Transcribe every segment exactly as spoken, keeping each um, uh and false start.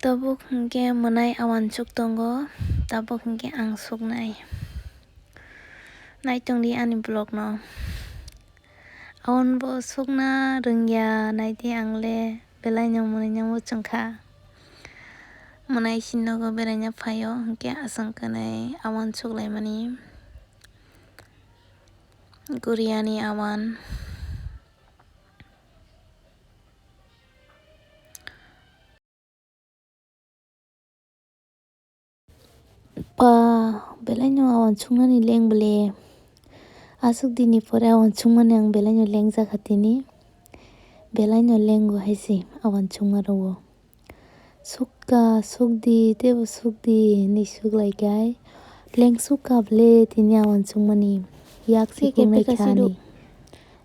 Tabuk hinkhe mwnai auansuk tongo, tabuk hinkhe ang suknai. Naitongdi ani vlogno. Awan bo sukna rwngya, naidi ang le belaino mwnwino muchungkha. Mwnai si nogo beraina phaio, hinkhe aswk kwnwi awan suklaimani. Guriani awan. Pa, belaino awan suknani leng bwle. Aswk dini pore awan sukmani ang belaino lengjakha tini. Belaino lengo hai se awan sukma rwo. Sukka, sukdi, teibo sukdi hinwi suklaikha. Leng sukka bwle tini awan sukmani. Yak se sikunglai kepeka kha sidu. Ani.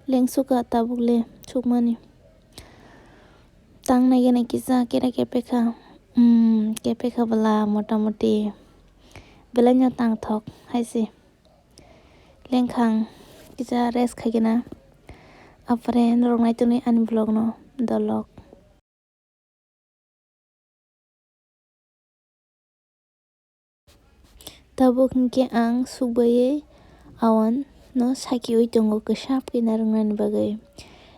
Leng sukka tabuk le sukmani. Tang nai gana kisa kera kepekha. Hmm, kepekha bwla motamoti. Belaino tangthok hai se. Lengkhang kisa rest khai gana. Apore norok naitonwi ani vlogno dolok. Tabuk hinkhe ang sukbaiwi awan no sakiui tongo kwsap khe narwknani bagwi.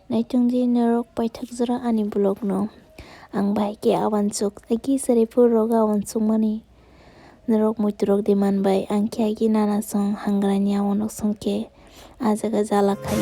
Naitongdi norok paithak jora ani vlogno. Ang bahai khe awan suk, agi chwrai phuru rogo awan sukmani. Norok muiturok de manbai, ang khe agi nana song hangrani awan nok song khe. Ah jaga jala khai.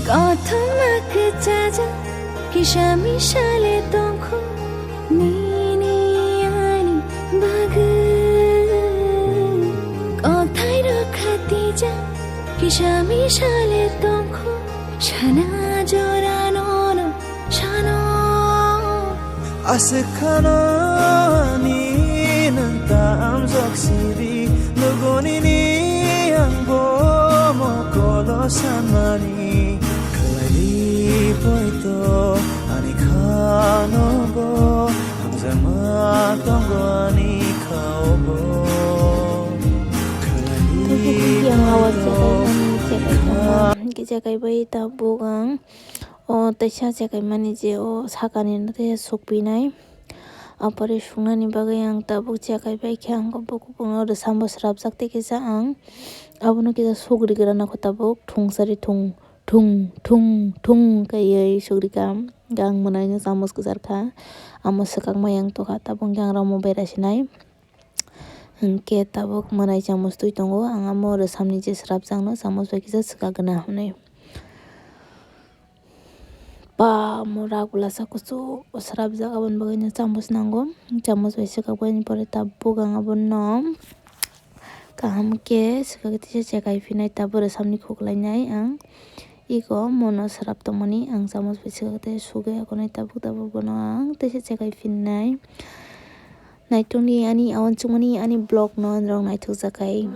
Kothoma kwchajak kisa misale tongkho nini ani bagwi. Kothai rok khatijak kisa misale tongkho sana jora nono sano. Aswk khano ani nwng tamjak siri, nuguni ni ang bo mokolo sanmani. Khlai di poito ani khano bo, hamjakma tongo ani khao bo. Khlai di poito ani khano. Kisa kaibai tabuk ang. O teisa chekai mani je o sakani no teisa sukpinai. Apore suknani bagwi ang tabuk chekai bai khe ang bo kubungno rwsambo swrapjak tei kisa ang abono kisa sugri gra nokho tabuk thungsari thung thung thung thung kaiwi sugrikha. Ang mwnaino chamos kwcharkha, amo swkakma yang tokha tabuk hwnkhe ang ramo bera sinai. Hwnkhe tabuk mwnai chamos twi tongo, ang amo rwsamni je swrapjakno chamos bai kisa swkak gana hwnwi. Pa mo rak bwlasa kuchuk swrapjak, aboni bagwino chamos nango. Chamos bai swkakbaini pore tabuk ang abono kaham khe swkagwi teisa chekai phinai, tabuk rwsamni khuklainai ang. Iko mono swrap tongmani ang chamos bai swkagwi teisa sugwi akonai tabuk tabuk bono ang teisa chekai phinai. Naitokni ani awan chukmani ani vlog no norok naithokjak kai.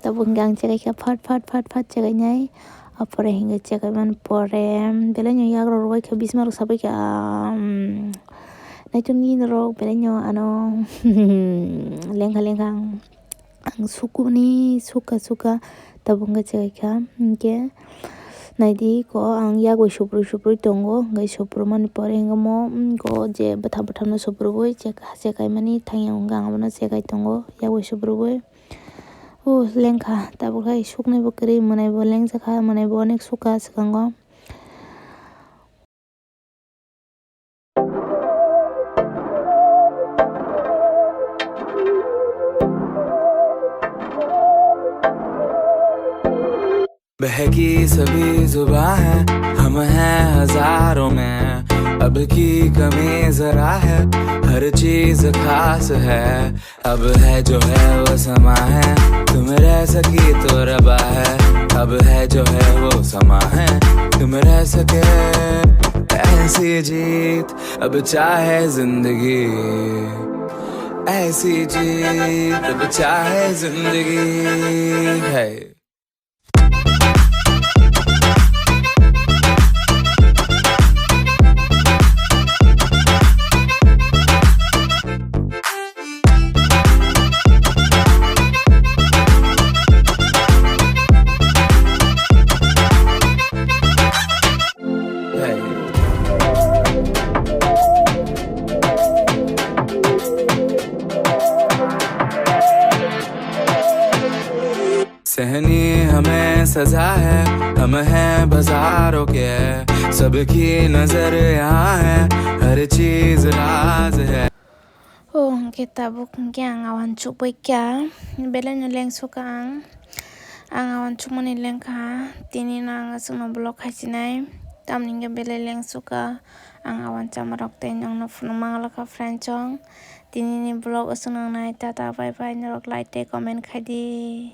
Tabuk hwnkhe ang chekai kha phat phat phat phat chekai nai. Apore hwnkhe chekai mani pore belai no yagra rwbai kha bisma rok sabai kha. Naitokni norok belai no ano lengkha lengkha ang sukuni sukha sukha tabuk hwnkhe chekai kha hwnkhe. Naidi ko ang yak bai suprui suprui tongo, hwnkhe suprui mani pore hwnkhe mo, mm, ko je bwtham bwtham no suprubui chek-, chekai mani thangya hwnkhe ang abono chekai tongo yak bai suprubui. O lengkha, tabuk hai suknai bo kwrwi, mwnai bo lengjakha, mwnai bo onek sukha swkango. बहकी सभी जुबां है, हम हैं हजारों में, अब की कमी जरा है, हर चीज खास है। अब है जो है वो समा है, तुम रह सकी तो रबा है। अब है जो है वो समा है, तुम रह सके। ऐसी जीत अब चाहे जिंदगी, ऐसी जीत अब चाहे जिंदगी है। सहनी हमें सजा है, हम हैं बाजारों के, सबकी नजर यहाँ है, हर चीज राज है। O hwnkhe tabuk hwnkhe ang awan chukbai kha, belai no leng sukha ang. Ang awan chukmani lengkha, tini no ang aswkno vlog khaisinai, tamni hwnkhe belai leng sukha. Ang awan chamarok tei nokno phunuk manglakha friend chong. Tini ni vlog aswkno nai, tata bye bye, norok like tei comment khaidi.